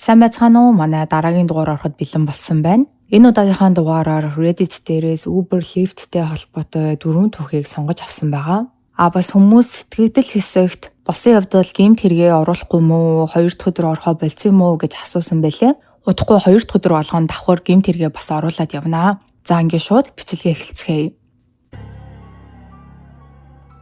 Сайн байцгаана уу? Манай дараагийн дугаар ороход бэлэн болсон байна. Энэ удаагийнхаа дугаараар Reddit дээрээс Uber Lyft-тэй холбоотой дөрвөн түүхийг сонгож авсан байгаа. А бас хүмүүс сэтгэгдэл хэсэгт болсон явдал гэмт хэрэгээ оруулахгүй мүү, хоёр дахь өдөр орохоо больсон юм уу гэж асуусан байлээ. Удахгүй хоёр дахь өдөр болгон давхар гэмт хэрэгээ бас оруулаад явнаа. За, ингээд шууд бичлэгээ эхэлцгээе.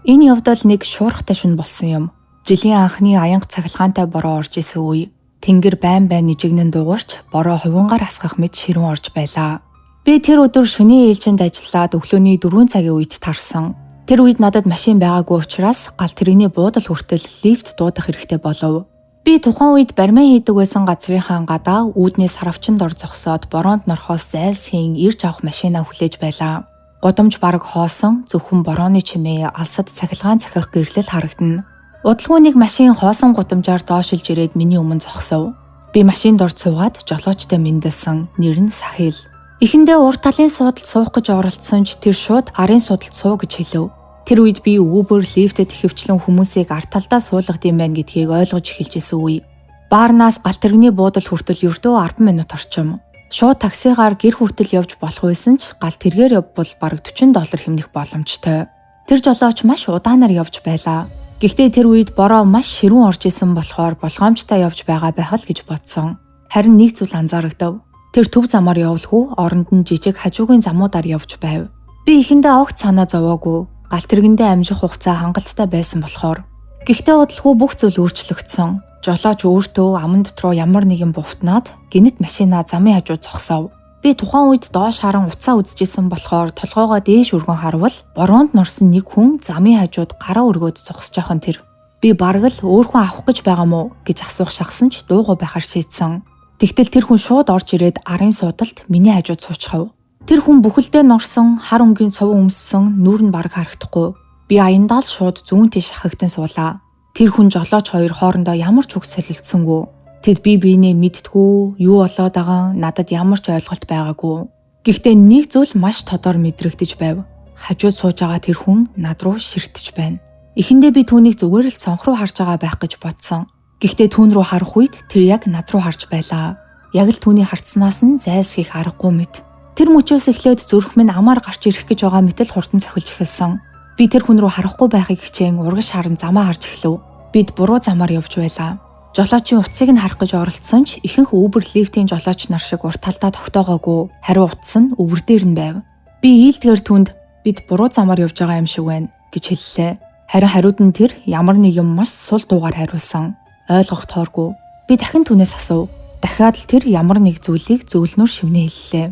Энэ явдал нэг шуурхтай шөнө болсон юм. Жилийн анхны аянга цахилгаантай бороо орж исэн үе. Тэнгэр байн байн нижигнэн дуугарч, бороо хувингаар асгах мэт ширүүн орж байлаа. Би тэр өдөр шөнийн ээлжинд ажиллаад өглөөний 4 цагийн үед тарсан. Тэр үед надад машин байгаагүй учраас галт тэрэгний буудал хүртэл лифт дуудах хэрэгтэй болов. Би тухайн үед бармен хийдэг байсан газрынхаа гадаа үүдний сарвчанд ор зогсоод бороонд норхоос зайлсхийн ирж авах машинаа хүлээж байлаа. Гудамж бараг хоосон, зөвхөн борооны чимээ, алсад цахилгаан цахих гэрлэл харагдана. Удалгүй нэг машин хоосон гудамжаар доошилж ирээд миний өмнө зогсов. Би машинд орж суугаад жолоочтой мэндэлсэн. Нэр нь Сахил. Эхэндээ урд талын суудалд суух гэж оролдсон ч тэр шууд арын суудалд суу гэж хэлэв. Тэр үед би Uber, Lyft-д ихэвчлэн хүмүүсийг ард талдаа суулгадаг юм байна гэдгийг ойлгож эхэлж исэн үе. Баарнаас галт тэрэгний буудал хүртэл ердөө 10 минут орчим. Шууд таксигаар гэр хүртэл явж болох байсан ч галт тэргээр явбал бараг 40 доллар хэмнэх боломжтой. Тэр жолооч маш удаанаар явж байлаа. Гэхдээ тэр үед бороо маш ширүүн орж исэн болохоор болгоомжтой явж байгаа байх л гэж бодсон. Харин нэг зүйл анзаарагдав. Тэр төв замаар явалгүй оронд нь жижиг хажуугийн замуудаар явж байв. Би эхэндээ огт санаа зовоогүй. Галт тэргэндээ амжих хугацаа хангалттай байсан болохоор. Гэхдээ удалгүй бүх зүйл өөрчлөгдсөн. Жолооч өөртөө аман дотроо ямар нэгэн бувтнаад гэнэт машинаа замын хажууд зогсоов. Би тухайн үед доош харан утсаа үзчихсэн болохоор толгоогоо дээш өргөн харвал бороонд норсон нэг хүн замын хажууд гараа өргөөд зогсож байгаа нь тэр. Би бараг л өөр хүн авах гэж байгаа мó гэж асуух шахсан ч дуугүй байхаар шийдсэн. Тэгтэл тэр хүн шууд орж ирээд арын суудалд миний хажууд суучихав. Тэр хүн бүхэлдээ норсон, хар өнгийн цуван өмссөн, нүүр нь бараг харагдахгүй. Би аяндаа л шууд зүүн тийш шахагтан суулаа. Тэр хүн жолооч хоёр хоорондоо ямар ч үг солилцсонгүй. Тэд бие биенээ мэддэггүй, юу болоод байгаа надад ямар ч ойлголт байгаагүй. Гэхдээ нэг зүйл маш тодор мэдрэгдэж байв. Хажууд сууж байгаа тэр хүн над руу ширтэж байна. Эхэндээ би түүнийг зүгээр л цонх руу харж байгаа байх гэж бодсон. Гэхдээ түүн рүү харах үед тэр яг над руу харж байлаа. Яг л түүний харцнаас нь зайлсхийх аргагүй мэт. Тэр мөчөөс эхлээд зүрх минь амаар гарч ирэх гэж байгаа мэтэл хурдан цохилж эхэлсэн. Би тэр хүн рүү харахгүй байхыг хичээн урагш харан замаа харж эхлэв. Бид буруу замаар явж байлаа. Жолоочийн утсыг нь харах гэж оролдсон ч ихэнх Uber Lyft-ийн жолооч нар шиг урд талдаа тогтоогоогүй. Хариу утас нь өвөр дээр нь байв. Би ийЛдгээр түүнд бид буруу замаар явж байгаа юм шиг байна гэж хэллээ. Харин хариуд нь тэр ямар нэг юм маш сул дуугаар хариулсан. Ойлгох тооргүй. Би дахин түүнээс асуув. Дахиад л тэр ямар нэг зүйлийг зөөлнөр шивнэ хэллээ.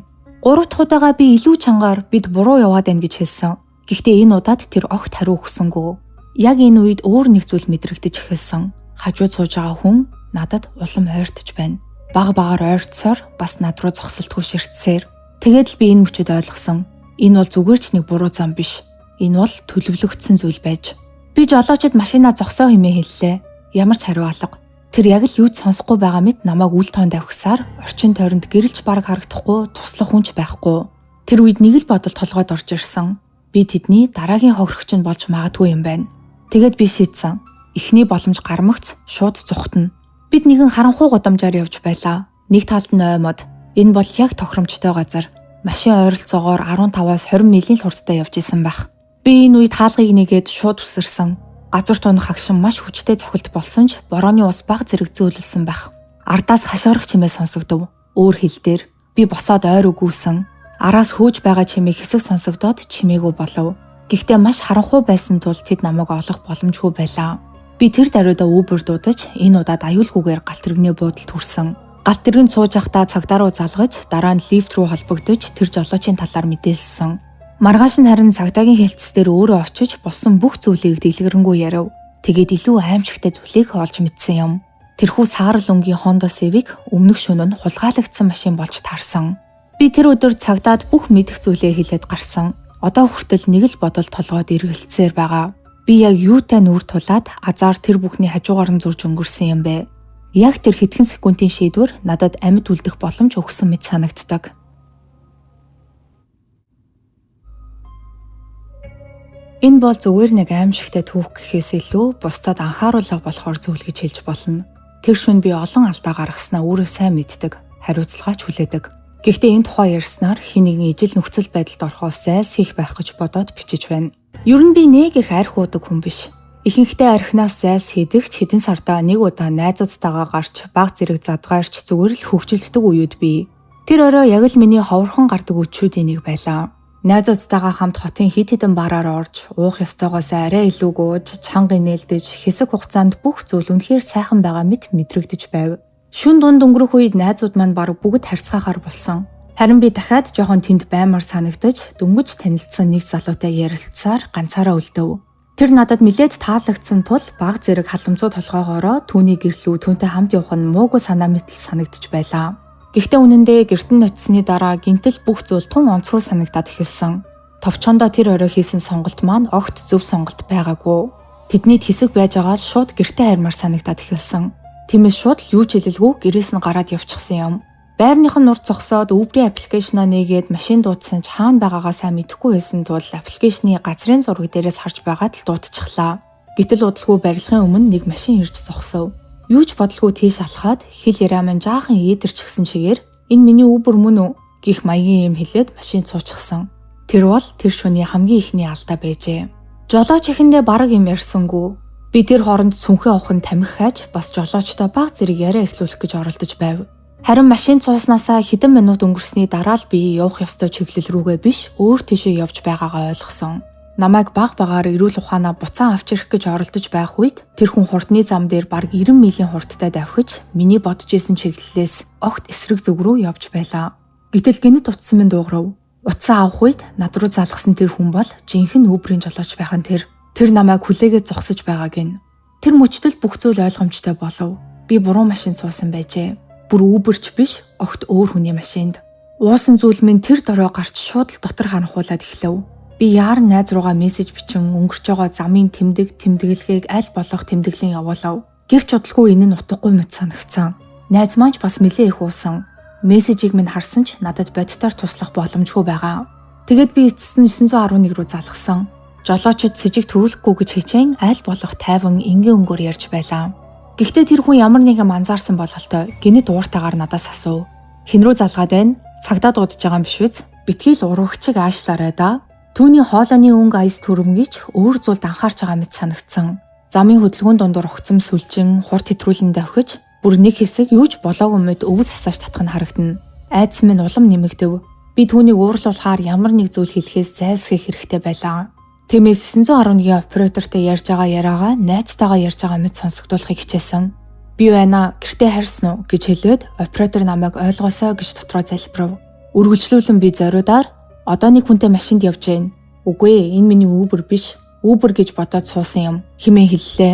Гурав дахь удаага би илүү чангаар бид буруу яваад байна гэж хэлсэн. Гэхдээ энэ удаад тэр огт хариу өгсөнгүй. Яг энэ үед өөр нэг зүйл мэдрэгдэж эхэлсэн. Хажууд сууж байгаа хүн надад улам ойртож байна. Баг багаар ойртсоор бас над руу зогсолтгүй ширтсээр. Тэгээд л би энэ мөчөд ойлгосон. Энэ бол зүгээр ч нэг буруу зам биш. Энэ бол төлөвлөгдсөн зүйл байж. Би жолоочид машинаа зогсоо хэмээн хэллээ. Ямар ч хариу алга. Тэр яг л юу ч сонсохгүй байгаа мэт намайг үл тоонд авхисаар орчин тойронд гэрэлж бараг харагдахгүй, туслах хүн ч байхгүй. Тэр үед нэг л бодол толгойд орж ирсэн. Би тэдний дараагийн хохирогч нь болж магадгүй юм байна. Тэгээд би шийдсэн. Эхний боломж гармагц шууд зүхтана. Бид нэгэн харанхуй гудамжаар явж байлаа. Нэг талд нь ой мод. Энэ бол яг тохиромжтой газар. Машин ойролцоогоор 15-аас 20 милийн хурдтай явж исэн байх. Би энэ үед хаалгыг нэгээд шууд үсэрсэн. Газар тунах хагшин маш хүчтэй цохилт болсон ч борооны ус баг зэрэг зөөлөлсөн байх. Ардаас хашгирах чимээ сонсогдов. Өөр хэл дээр би босоод ойр үгүйсэн. Араас хөөж байгаа чимээ хэсэг сонсогдоод чимээгүй болов. Гэхдээ маш харанхуй байсан тул тэд намайг олох боломжгүй байлаа. Би тэр даруйдаа Uber дуудаж энэ удаад аюулгүйгээр галт тэрэгний буудалд хүрсэн. Галт тэргэнд сууж байхдаа цагдаа руу залгаж, дараа нь лифт рүү холбогдож тэр жолоочийн талаар мэдээлсэн. Маргааш нь харин цагдаагийн хэлтс дээр өөрөө очиж болсон бүх зүйлийг дэлгэрэнгүй ярив. Тэгээд илүү аимшигтай зүйлийг олж мэдсэн юм. Тэрхүү саарал өнгийн Honda Civic өмнөх шөнө нь хулгайлагдсан машин болж таарсан. Би тэр өдөр цагдаад бүх мэдэх зүйлээ хэлээд гарсан. Одоо хүртэл нэг л бодол толгойд эргэлцсээр байгаа. Би яг юутай нүүр тулаад азар тэр бүхний хажуугаар нь зурж өнгөрсөн юм бэ? Яг тэр хэдхэн секундын шийдвэр надад амьд үлдэх боломж өгсөн мэт санагддаг. Энэ бол зүгээр нэг аимшигтай түүх гэхээс илүү бусдад анхааруулга болохоор зүйл гэж хэлж болно. Тэр шөнө би олон алдаа гаргаснаа өөрөө сайн мэддэг, хариуцлагаач хүлээдэг. Гэхдээ энэ тухай ярьснаар хэн нэгэн ижил нөхцөл байдалд орохоос зайлсхийх байх гэж бодоод бичиж байна. Ер нь би нэг их арх уудаг хүн биш. Ихэнхдээ архинаас зайлсхийдэг ч хэдэн сардаа нэг удаа найзуудтайгаа гарч баг зэрэг задгаарч зүгээр л хөгжилддөг үеүд бий. Тэр орой яг л миний ховорхон гардаг үдшүүдийн нэг байлаа. Найзуудтайгаа хамт хотын хэд хэдэн бараар орж, уух ёстойгоос арай илүү гууж, чанга инээлдэж, хэсэг хугацаанд бүх зүйл үнэхээр сайхан байгаа мэт мэдрэгдэж байв. Шөнө дунд өнгөрөх үед найзууд маань бараг бүгд харьцгаахаар болсон. Харин би дахиад жоохон тэнд баймар санагдаж, дөнгөж танилцсан нэг залуутай ярилцсаар ганцаараа үлдэв. Тэр надад нэлээд таалагдсан тул баг зэрэг халамцуу толгойгоороо түүний гэрлүү түүнтэй хамт явах нь муугүй санаа мэтэл санагдаж байлаа. Гэхдээ үнэндээ гэрт нь очисны дараа гинтэл бүх зүйл тун онцгой санагдаад эхэлсэн. Товчхондоо тэр орой хийсэн сонголт маань огт зөв сонголт байгаагүй. Тэднийд хэсэг байж байгаа л шууд гэртээ хармаар санагдаад эхэлсэн. Тиймээс шууд л юу ч хэлэлгүй гэрээс нь гараад явчихсан юм. Байрных нь урд зогсоод Uber-ийн application аа нээгээд машин дуудсан ч хаана байгаагаа сайн мэдэхгүй байсан тул application ы газрын зураг дээрээс харж байгаад л дуудчихлаа. Гэтэл удалгүй барилгын өмнө нэг машин ирж зогсов. Юу ч бодлого тийш алхаад хэл яриа маань жаахан ээдэрчихсэн чигээр энэ миний Uber мөн үү гих маягийн юм хэлээд машинд суучихсан. Тэр бол тэр шөнийн хамгийн ихний алдаа байжээ. Жолооч эхэндээ бараг юм ярьсангүй. Би тэр хооронд цүнхээ авах нь тамхи хайж бас жолоочтой баг зэрэг яриа эхлүүлэх гэж оролдож байв. Харин машинд сууснаасаа хэдэн минут өнгөрсний дараа л би явах ёстой чиглэл рүүгээ биш өөр тийшээ явж байгаагаа ойлгосон. Намайг баг багаар эрүүл ухаанаа буцаан авч ирэх гэж оролдож байх үед тэр хүн хурдны зам дээр бараг 90 милийн хурдтай давхиж миний бодож исэн чиглэлээс огт эсрэг зүг рүү явж байлаа. Гэтэл гэнэт утсан минь дуугарав. Утсаа авах үед над руу залгасан тэр хүн бол жинхэнэ Uber-ийн жолооч байх нь тэр. Тэр намайг хүлээгээд зогсож байгааг нь. Тэр мөчтөл бүх зүйл ойлгомжтой болов. Би буруу машинд суусан байжээ. Бүр Uber ч биш, огт өөр хүний машинд. Уусан зүйл минь тэр дорой гарч шууд л дотор харанхуулаад эхлэв. Би яаран найз руугаа мессеж бичин өнгөрч байгаа замын тэмдэг, тэмдэглэгийг аль болох тэмдэглэн явуулав. Гэвч удалгүй энэ нь утгагүй мэт санагдсан. Найз маань ч бас нэлээ их уусан. Мессежийг минь харсан ч надад бодитоор туслах боломжгүй байгаа. Тэгээд би эцэст нь 911 рүү залгасан. Жолоочид сэжиг төрүүлэхгүй гэж хичээн аль болох тайван энгийн өнгөөр ярьж байлаа. Гэхдээ тэр хүн ямар нэгэн анзаарсан бололтой гэнэт ууртайгаар надаас асуув. Хэн рүү залгаад байна? Цагдаа дуудаж байгаа юм биш үз? Битгий л урвагчиг аашлаарай да. Түүний хоолойны өнгө аяс төрөмгийч өөр зүйлд анхаарч байгаа мэт санагдсан. Замын хөдөлгөөн дундуур огцом сүлжин хурд хэтрүүлэн давхиж бүр нэг хэсэг юу ч болоогүй мэт өвөс асааж татах нь харагдана. Айдас минь улам нэмэгдэв. Би түүнийг уурлуулахаар ямар нэг зүйл хэлэхээс зайлсхийх хэрэгтэй байлаа. Тиймээс 911-ийн оператортай ярьж байгаа яриагаа найзтайгаа ярьж байгаа мэт сонсогдуулахыг хичээсэн. Би байна, гэртээ харьсан уу гэж хэлээд оператор намайг ойлгосоо гэж дотроо залбирав. Үргэлжлүүлэн би зориудаар одоо нэг хүнтэй машинд явж байна. Үгүй ээ, энэ миний Uber биш. Uber гэж бодоод суусан юм хэмээн хэллээ.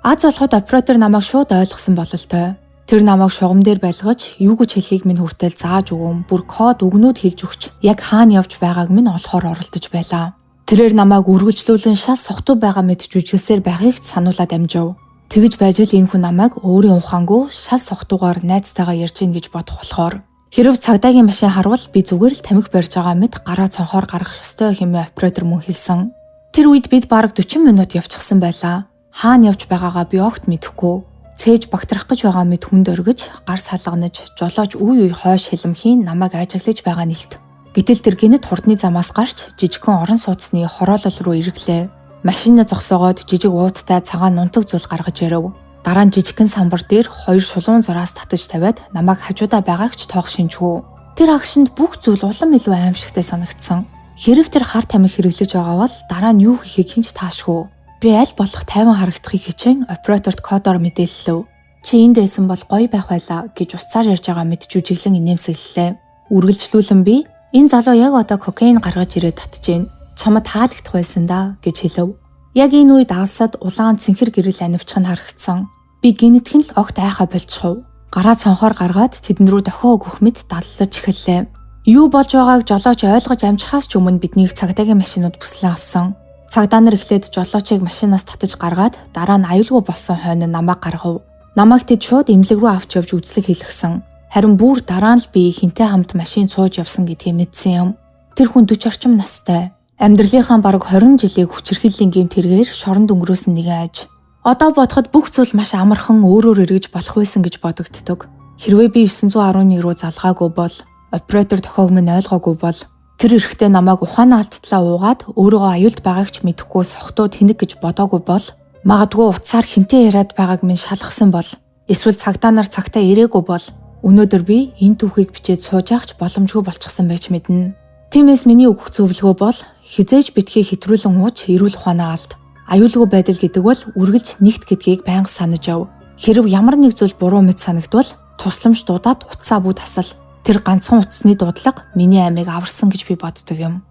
Аз олоход оператор намайг шууд ойлгосон бололтой. Тэр намайг шугам дээр байлгаж юу гэж хэлхийг минь хүртэл зааж өгөн бүр код үгнүүд хэлж өгч яг хаана явж байгааг минь олохоор оролдож байлаа. Тэрээр намайг үргэлжлүүлэн шал согтуу байгаа мэт жүжиглсээр байхыг сануулад амжив. Тэгэж байж л энэ хүн намайг өөрийн ухаангүй шал согтуугаар найзтайгаа ярьж гин гэж бодох болохоор хэрв цагдаагийн машин харвал би зүгээр л тамхи барьж байгаа мэт гараа цонхоор гаргах ёстой хэмээн оператор мөн хэлсэн. Тэр үед бид бараг 40 минут явчихсан байлаа. Хаана явж байгаагаа би огт мэдэхгүй. Цээж багтрах гэж байгаа мэт хүнд оргиж, гар салганаж, жолооч үе үе хойш хилэмхийн намайг ажиглаж байгаа нэлт. Гэтэл тэр гэнэт хурдны замаас гарч жижигхэн орон сууцны хороолол руу эргэлээ. Машина зогсоогоод жижиг ууттай цагаан нунтаг зүйл гаргаж ирэв. Дараа нь жижигхэн самбар дээр хоёр шулуун зураас татаж тавиад намайг хажуудаа байгааг ч тоох шинжгүй. Тэр агшинд бүх зүйл улам илүү аимшигтай санагдсан. Хэрв тэр хар тамхи хэрэглэж байгаа бол дараа нь юу хийхийг хэн ч таашгүй. Би аль болох тайван харагдахыг хичээн операторт кодоор мэдээллэв. Чи энд байсан бол гоё байх байлаа гэж утсаар ярьж байгаа мэт жүжиглэн инээмсэглэлээ. Үргэлжлүүлэн би энэ залуу яг одоо кокаин гаргаж ирээд татжээ. Чамд таалагдах байсан да гэж хэлв. Яг энэ үед алсад улаан цэнхэр гэрэл анивчих нь харагдсан. Би гинэтхэн л огт айхаа болчихов. Гараа цонхоор гаргаад тэдэн рүү дохио өгөх мэт даллаж эхэллээ. Юу болж байгааг жолооч ойлгож амжихаас ч өмнө биднийг цагдаагийн машинууд бүслэн авсан. Цагдаа нар эхлээд жолоочийг машинаас татаж гаргаад дараа нь аюулгүй болсон хойно намайг гаргав. Намайг тэд шууд эмнэлэг рүү авч явж үзлэг хийлгэсэн. Харин бүр дараа нь л би хинтэй хамт машин сууж явсан гэдгийг мэдсэн юм. Тэр хүн 40 орчим настай. Амьдралынхаа бараг 20 жилийг хүчирхийллийн гэмт хэрэгээр шоронд өнгөрөөсөн нэгэн аж. Одоо бодоход бүх зүйл маш амархан өөрөөр эргэж болох байсан гэж бодогддог. Хэрвээ би 911 рүү залгаагүй бол, оператор тохиог минь ойлгоогүй бол тэр эрэгтэй намайг ухаанаа алдтлаа уугаад өөрийгөө аюулд байгааг ч мэдэхгүй сохтуу тэнэг гэж бодоогүй бол, магадгүй утсаар хинтээ яриад байгааг минь шалгасан бол, эсвэл цагдаа нар цагтаа ирээгүй бол өнөөдөр би энэ түүхийг бичээд сууж явах ч боломжгүй болчихсон байж мэднэ. Тиймээс миний өгөх зөвлөгөө бол хизээж битгий хэтрүүлэн ууж эрүүл ухаанаа алд. Аюулгүй байдал гэдэг бол үргэлж нэгт гэдгийг байнга санаж яв. Хэрв ямар нэг зүйл буруу мэт санагдвал тусламж дуудаад утсаа бүү тасал. Тэр ганцхан утасны дуудлага миний амийг аварсан гэж би боддог юм.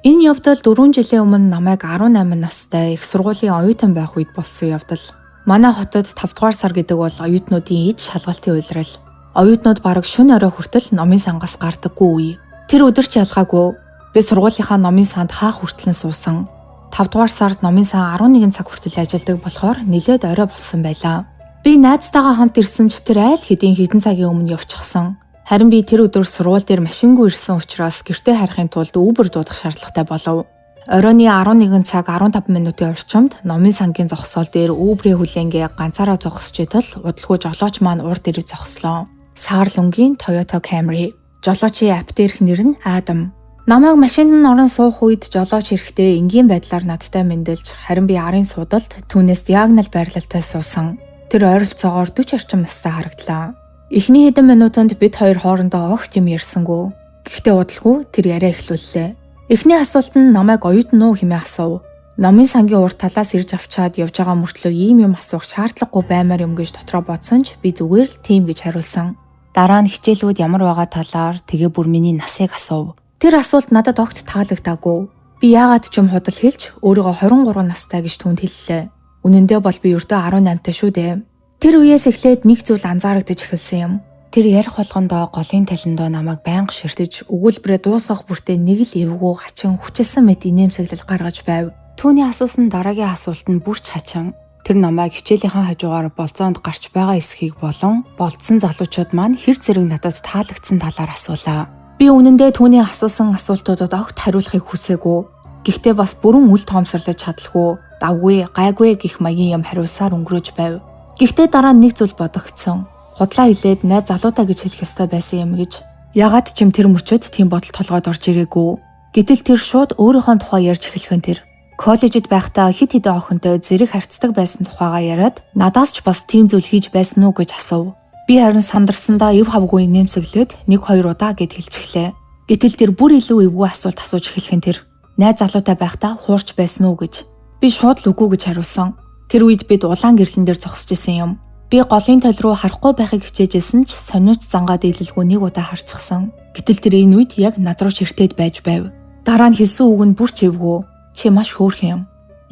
Энэ явдал 4 жилийн өмнө намайг 18 настай их сургуулийн оюутан байх үед болсон явдал. Манай хотод 5 дугаар сар гэдэг бол оюутнуудын ид шалгалтын улирал. Оюутнууд бараг шөнө орой хүртэл номын сангаас гардаггүй үе. Тэр өдөр ч ялгаагүй би сургуулийнхаа номын санд хаах хүртэл суусан. 5 дугаар сард номын сан 11 цаг хүртэл ажилладаг болохоор нэлээд орой болсон байлаа. Би найзтайгаа хамт ирсэн ч тэр айл хэдийн хэдэн цагийн өмнө явчихсан. Харин би тэр өдөр сургууль дээр машингүй ирсэн учраас гэртээ харихын тулд Uber дуудах шаардлагатай болов. Оройн 11 цаг 15 минутын орчимд номын сангийн зогсоол дээр Uber-ийн хүлээнгээ ганцаараа зогсож идэл удалгүй жолооч маань урд ирж зогслоо. Саарл өнгийн Toyota Camry. Жолоочийн апп дээрх нэр нь Адам. Намайг машинд нь орон суух үед жолооч эрэхтэй энгийн байдлаар надтай мэндэлж, харин би арын суудалд түүнээс диагонал байрлалтай суусан. Тэр ойролцоогоор 40 орчим настай харагдлаа. Эхний хэдэн минутанд бид хоёр хоорондоо огт юм ярьсангүй. Гэхдээ удалгүй тэр яриа эхлүүллээ. Эхний асуулт нь намайг оюутан уу хэмээн асуув. Номын сангийн урд талаас ирж авчаад явж байгаа мөртлөө ийм юм асуух шаардлагагүй баймаар юм гэж дотроо бодсон ч би зүгээр л тийм гэж хариулсан. Дараа нь хичээлүүд ямар байгаа талаар тэгээ бүр миний насыг асуув. Тэр асуулт надад огт таалагдаагүй. Би яагаад ч юм худал хэлж өөрийгөө 23 настай гэж түүнд хэллээ. Үнэн дээр бол би ердөө 18 та шүү дээ. Тэр үеэс эхлээд нэг зүйл анзаарагдаж эхэлсэн юм. Тэр ярих болгондоо голын талендоо намайг байнга ширтэж, өгүүлбэрээ дуусгах бүртээ нэг л эвгүй хачин хүчилсэн мэт инээмсэглэл гаргаж байв. Түүний асуусан дараагийн асуулт нь бүр ч хачин. Тэр намайг хичээлийнхаа хажуугаар болзоонд гарч байгаа эсхийг болон болцсон залуучууд маань хэр зэрэг надад таалагдсан талаар асуулаа. Би үнэндээ түүний асуусан асуултуудад огт хариулахыг хүсээгүй. Гэхдээ бас бүрэн үл тоомсорлож чадалгүй, давгүй, гайгүй гэх маягийн юм хариулсаар өнгөрөөж байв. Гэхдээ дараа нь нэг зүйл бодогдсон. Худлаа хэлээд найз залуутай гэж хэлэх ёстой байсан юм гэж. Ягаад ч юм тэр мөчөд тийм бодол толгойд орж ирээгүй. Гэтэл тэр шууд өөрийнхөө тухай ярьж эхлэх нь тэр. Коллежид байхдаа хэд хэдэн охинтой зэрэг харьцдаг байсан тухайгаа яриад надаас ч бас тийм зүйл хийж байсан уу гэж асуув. Би харин сандарсандаа эв хавгүй нэмсэглээд 1-2 удаа гэд хэлчихлээ. Гэтэл тэр бүр илүү эвгүй асуулт асууж эхлэх нь тэр. Найз залуутай байхдаа хуурч байсан уу гэж. Би шууд л үгүй гэж хариулсан. Тэр үед бид улаан гэрлэн дээр зогсож исэн юм. Би голын тол руу харахгүй байхыг хичээжсэн ч сониуч зангаа дийлэлгүй нэг удаа харчихсан. Гэтэл тэр энэ үед яг над руу ширтээд байж байв. Дараа нь хэлсэн үг нь бүр ч эвгүй. Чи маш хөөрхөн юм.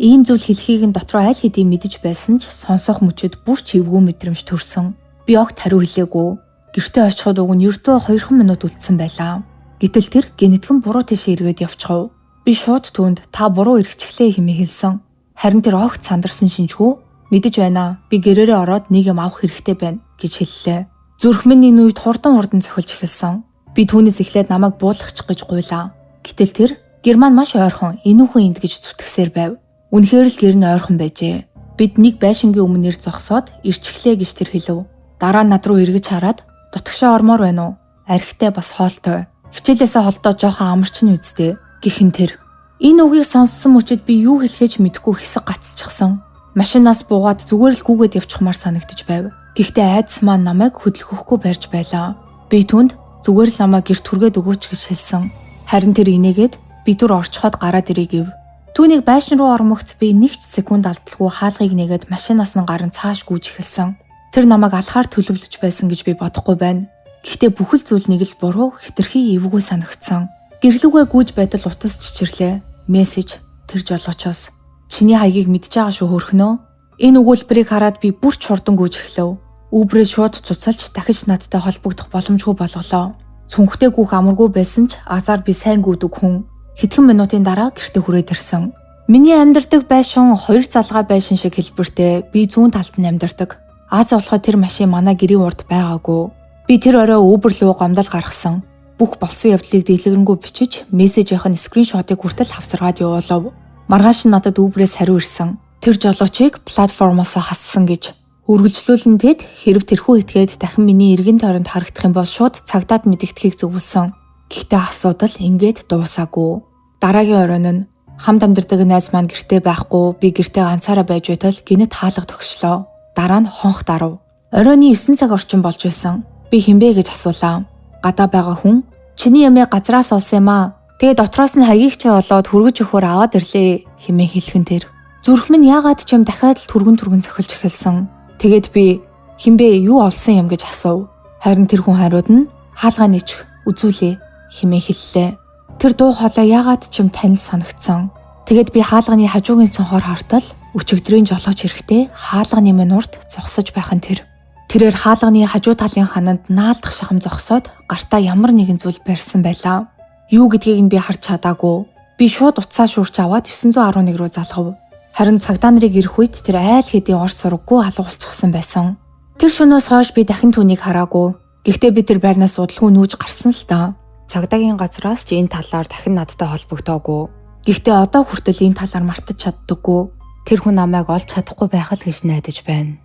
Ийм зүйл хэлхийг нь дотроо аль хэдийн мэдэж байсан ч сонсох мөчөд бүр ч эвгүй мэдрэмж төрсөн. Би огт хариу хэлээгүй. Гэртээ очиход уг нь ердөө 2 минут үлдсэн байлаа. Гэтэл тэр гинэтхэн буруу тийшээ эргээд явчихв. Би шууд түүнд та буруу эргэчихлээ хэмээн хэлсэн. Харин тэр огт сандарсан шинжгүй мэдэж байна. Би гэрээрээ ороод нэг юм авах хэрэгтэй байна гэж хэллээ. Зүрх минь энэ үед хурдан цохилж эхэлсэн. Би түүнээс эхлээд намайг буулгачих гэж гуйлаа. Гэтэл тэр гэр маань маш ойрхон энүүхэн энд гэж зүтгэсээр байв. Үнэхээр л гэр нь ойрхон байжээ. Бид нэг байшингийн өмнө ир зогсоод ирчихлээ гэж тэр хэлв. Дараа нь над руу эргэж хараад дотгошоо ормоор байна уу? Архитай бас хоолтой. Хичээлээсээ холдоо жоохон амарчин үсттэй гихэн тэр. Энэ үгийг сонссон мөчид би юу хэлэхээ ч мэдэхгүй хэсэг гацчихсан. Машинаас буугаад зүгээр л гүгээд явчихмаар санагдаж байв. Гэхдээ айдас маань намайг хөдөлгөхгүй барьж байлаа. Би түүнд зүгээр л намайг гэрт хүргээд өгөөч гэж хэлсэн. Харин тэр инээгээд би түр орчход гараад ирээ гэв. Түүнийг байшин руу ормогц би нэг ч секунд алдалгүй хаалгыг нээгээд машинаас нь гарan цааш гүйж эхэлсэн. Тэр намайг алхаар төлөвлөж байсан гэж би бодохгүй байна. Гэхдээ бүхэл зүйл нэг л буруу хэтэрхий эвгүй санагдсан. Гэрлүүгээ гүйж байтал утас чичирлээ. Мессеж тэр жолоочоос чиний хаягийг мэдж байгаа шүү хөрхнөө. Энэ өгүүлбэрийг хараад би бүр ч хурдан гүйж эхлэв. Uber-ээ шууд цуцалж дахиж надтай холбогдох боломжгүй болголоо. Цүнхтэй гүйх амаргүй байсан ч азар би сайн гүйдэг хүн. Хэдхэн минутын дараа гэртээ хүрээд ирсэн. Миний амьдардаг байшин 2 залгаа байшин шиг хэлбэртэй би зүүн талд нь амьдардаг. Аз болохоо тэр машин манай гэрийн урд байгаагүй. Би тэр орой Uber руу гомдол гаргасан. Бүх болсон явдлыг дэлгэрэнгүй бичиж, мессежийнх нь скриншотыг хүртэл хавсаргаад явуулав. Маргааш нь надад Uber-ээс хариу ирсэн. Тэр жолоочийг платформоос хассан гэж. Үргэлжлүүлэн тэд хэрв тэрхүү этгээд дахин миний эргэн тойронд харагдах юм бол шууд цагдаад мэдэгдэхийг зөвлөсөн. Гэхдээ асуудал ингээд дуусаагүй. Дараагийн оройн нь хамт амьдардаг найз маань гэртээ байхгүй, би гэртээ ганцаараа байж байтал гинэт хаалга төгшлөө. Дараа нь хонх дарав. Оройн 9 цаг орчим болж байсан. Би хинбэ гэж асуулаа. Гадаа байгаа хүн "Чиний ямыг газраас олсон юм аа. Тэгээ дотроос нь хаягийг чи олоод хүргэж өгөхөөр аваад ирлээ" хэмээн хэлхэн тэр. Зүрх минь яагаад ч юм дахиад л түргэн түргэн цохилж эхэлсэн. Тэгээд би хинбэ юу олсон юм гэж асуув. Харин тэр хүн хариуд нь хаалгаа нэчих үзүүлээ хэмээн хэллээ. Тэр дуу хоолой яагаад ч юм танил санагдсан. Тэгээд би хаалганы хажуугийн цонхоор хартал өчигдрийн жолооч эрэхтэй хаалганы минь урд зогсож байх нь тэр. Тэрээр хаалганы хажуу талын хананд наалдах шахам зогсоод гартаа ямар нэгэн зүйл барьсан байлаа. Юу гэдгийг нь би харж чадаагүй. Би шууд утсаа шуурч аваад 911 руу залгав. Харин цагдаа нарыг ирэх үед тэр айл хэдийн ор сураггүй алга болчихсон байсан. Тэр шөнөөс хойш би дахин түүнийг хараагүй. Гэхдээ би тэр байрнаас удалгүй нүүж гарсан л даа. Цагдаагийн газраас ч энэ талаар дахин надтай холбогдоогүй. Гэхдээ одоо хүртэл энэ талаар мартаж чаддаггүй. Тэр хүн намайг олж чадахгүй байх л гэж найдаж байна.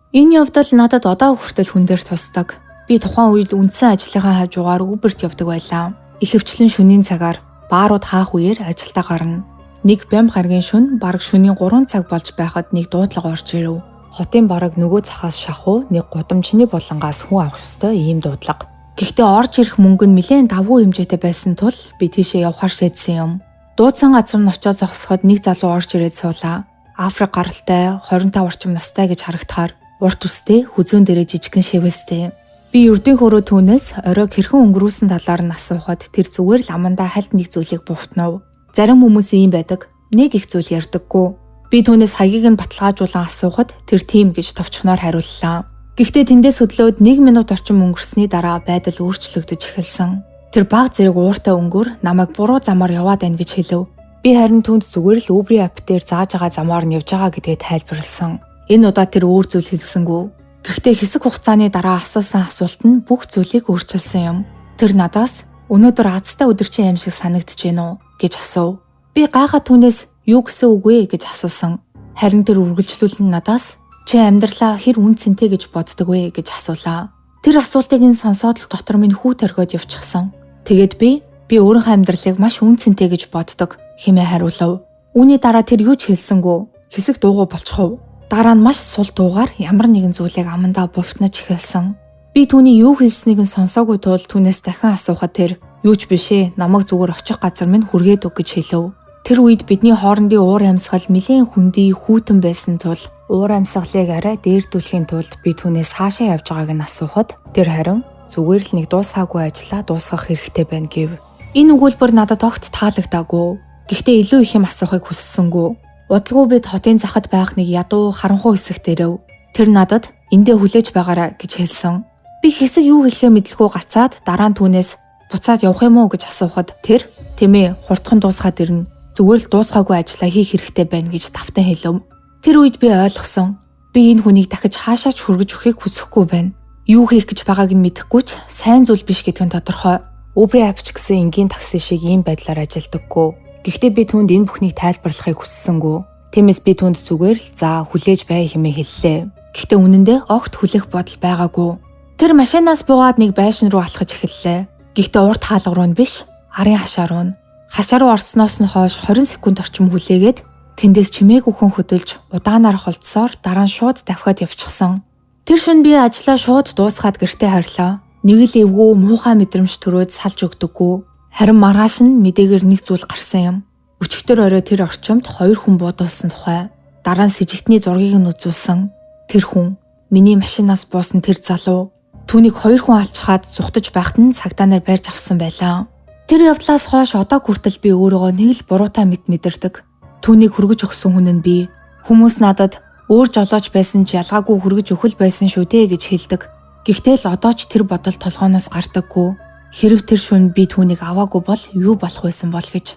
Энэ явдал надад одоо хүртэл хүн дээр тусдаг. Би тухайн үед үндсэн ажлынхаа хажуугаар Uber-т явдаг байлаа. Ихэвчлэн шөнийн цагаар баарууд хаах үеэр ажилдаа гарна. Нэг бямба гарагийн шөнө бараг шөнийн 3 цаг болж байхад нэг дуудлага орж ирэв. Хотын бараг нөгөө цахаас шахуу нэг гудамжны булангаас хүн авах ёстой ийм дуудлага. Гэхдээ орж ирэх мөнгө нь нэлээн давгүй хэмжээтэй байсан тул би тийшээ явахар шийдсэн юм. Дуудсан газар нь очиод зогсоход нэг залуу орж ирээд суулаа. Африк гаралтай 25 орчим настай гэж харагдахаар урт үстэй хүзүүн дээрээ жижигхэн шивэстэй. Би ердийн хөрөө түүнээс оройг хэрхэн өнгөрүүлсэн талаар нь асуухад тэр зүгээр л амандаа хальт нэг зүйлийг буфтнав. Зарим хүмүүс ийм байдаг. Нэг их зүйл ярьдаггүй. Би түүнээс хаягийг нь баталгаажуулан асуухад тэр тийм гэж товчхоноор хариуллаа. Гэхдээ тэндээс хөдлөөд 1 минут орчим өнгөрсний дараа байдал өөрчлөгдөж эхэлсэн. Тэр баг зэрэг ууртай өнгөөр намайг буруу замаар яваад байна гэж хэлв. Би харин түүнд зүгээр л Uber app дээр зааж байгаа замаар нь явж байгаа гэдгээ тайлбарласан. Энэ удаа тэр өөр зүйл хэлсэнгүй. Гэхдээ хэсэг хугацааны дараа асуусан асуулт нь бүх зүйлийг өөрчилсөн юм. Тэр надаас өнөөдөр азтай өдөр чинь юм шиг санагдаж байна уу гэж асуув. Би гайхаад түүнээс юу гэсэн үг вэ гэж асуусан. Харин тэр үргэлжлүүлэн надаас чи амьдралаа хэр үн цэнтэй гэж боддог вэ гэж асуулаа. Тэр асуултыг нь сонсоод л дотор минь хүү торгиод явчихсан. Тэгээд би өөрийнхөө амьдралыг маш үн цэнтэй гэж боддог хэмээн хариулав. Үүний дараа тэр юу ч хэлсэнгүй. Хэсэг дуугүй болчихов. Дараа нь маш сул дуугаар ямар нэгэн зүйлийг амандаа буфтнаж эхэлсэн. Би түүний юу хэлснийг нь сонсоогүй тул түүнээс дахин асуухад тэр юу ч биш ээ, намайг зүгээр очих газар минь хүргээд өг гэж хэлв. Тэр үед бидний хоорондын уур амьсгал нэлээн хүндий хүйтэн байсан тул уур амьсгалыг арай дээрдүүлэхийн тулд би түүнээс хаашаа явж байгааг нь асуухад тэр харин зүгээр л нэг дуусгаагүй ажлаа дуусгах хэрэгтэй байна гэв. Энэ өгүүлбэр надад огт таалагдаагүй. Гэхдээ илүү их юм асуухыг хүссэнгүй. Удалгүй бид хотын захад байх нэг ядуу харанхуй хэсэгт ирэв. Тэр надад эндээ хүлээж байгаарай гэж хэлсэн. Би хэсэг юу хэлэхээ мэдлгүй гацаад дараа нь түүнээс буцаад явах юм уу гэж асуухад тэр тийм ээ хурдхан дуусгаад ирнэ. Зүгээр л дуусгаагүй ажлаа хийх хэрэгтэй байна гэж тавтан хэлв. Тэр үед би ойлгосон. Би энэ хүнийг дахиж хаашаа ч хүргэж өгөхийг хүсэхгүй байна. Юу хийх гэж байгааг нь мэдэхгүй ч сайн зүйл биш гэдг нь тодорхой. Uber app ч гэсэн энгийн такси шиг ийм байдлаар ажилладаггүй. Гэхдээ би түүнд энэ бүхнийг тайлбарлахыг хүссэнгүй. Тиймээс би түүнд зүгээр л за хүлээж бай хэмээн хэллээ. Гэхдээ үнэндээ огт хүлээх бодол байгаагүй. Тэр машинаас буугаад нэг байшин руу алхаж эхэллээ. Гэхдээ урд хаалга руу нь биш, арын хашаа руу нь. Хашаа руу орсноос нь хойш 20 секунд орчим хүлээгээд тэндээс чимээгүй хүн хөдөлж удаанаар холдсоор дараа нь шууд давхиад явчихсан. Тэр шөнө би ажлаа шууд дуусгаад гэртээ харьлаа. Нэг л эвгүй муухай мэдрэмж төрөөд салж өгдөггүй. Харин маргааш нь мэдээгээр нэг зүйл гарсан юм. Өчигдөр орой тэр орчимд 2 хүн буудуулсан тухай. Дараа нь сэжигтний зургийг нь үзүүлсэн. Тэр хүн миний машинаас буусан тэр залуу. Түүнийг 2 хүн алчхаад зүхтаж байхад нь цагдаа нар барьж авсан байлаа. Тэр явдлаас хойш одоо хүртэл би өөрийгөө нэг л буруутай мэт мэдэрдэг. Түүнийг хүргэж өгсөн хүн нь би. Хүмүүс надад өөр жолооч байсан ч ялгаагүй хүргэж өгөх л байсан шүү дээ гэж хэлдэг. Гэхдээ л одоо ч тэр бодол толгооноос гардаггүй. Хэрв тэр шөнө би түүнийг аваагүй бол юу болох байсан бол гэж.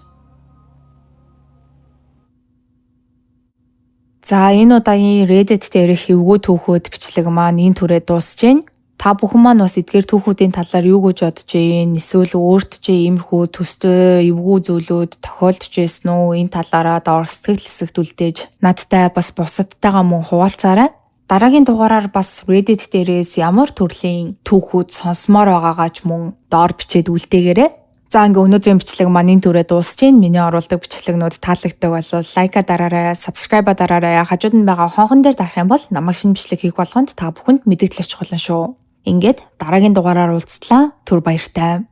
За, энэ удаагийн Reddit дээрх эвгүй түүхүүд бичлэг маань энэ түрээ дуусж байна. Та бүхэн маань бас эдгээр түүхүүдийн талаар юу гэж бодож байна? Эсвэл өөрт чи иймэрхүү төстэй эвгүй зүйлүүд тохиолдож байсан уу? Энэ талаараа доор сэтгэл хэсэгт үлдээж надтай бас бусадтайгаа мөн хуваалцаарай. Дараагийн дугаараар бас Reddit дээрээс ямар төрлийн түүхүүд сонсомоор байгаагаа ч мөн доор бичээд үлдээгээрэй. За, ингээ өнөөдрийн бичлэг маань энэ түрээ дуусж байна. Миний оруулдаг бичлэгнүүд таалагддаг бол like аа дараарай, subscribe дараарай. Хажууд нь байгаа хонхон дээр дарах юм бол намайг шинэ бичлэг хийх болгонд та бүхэнд мэдэгдэл очих болно шүү. Ингээд дараагийн дугаараар уулзтлаа. Түр баяртай.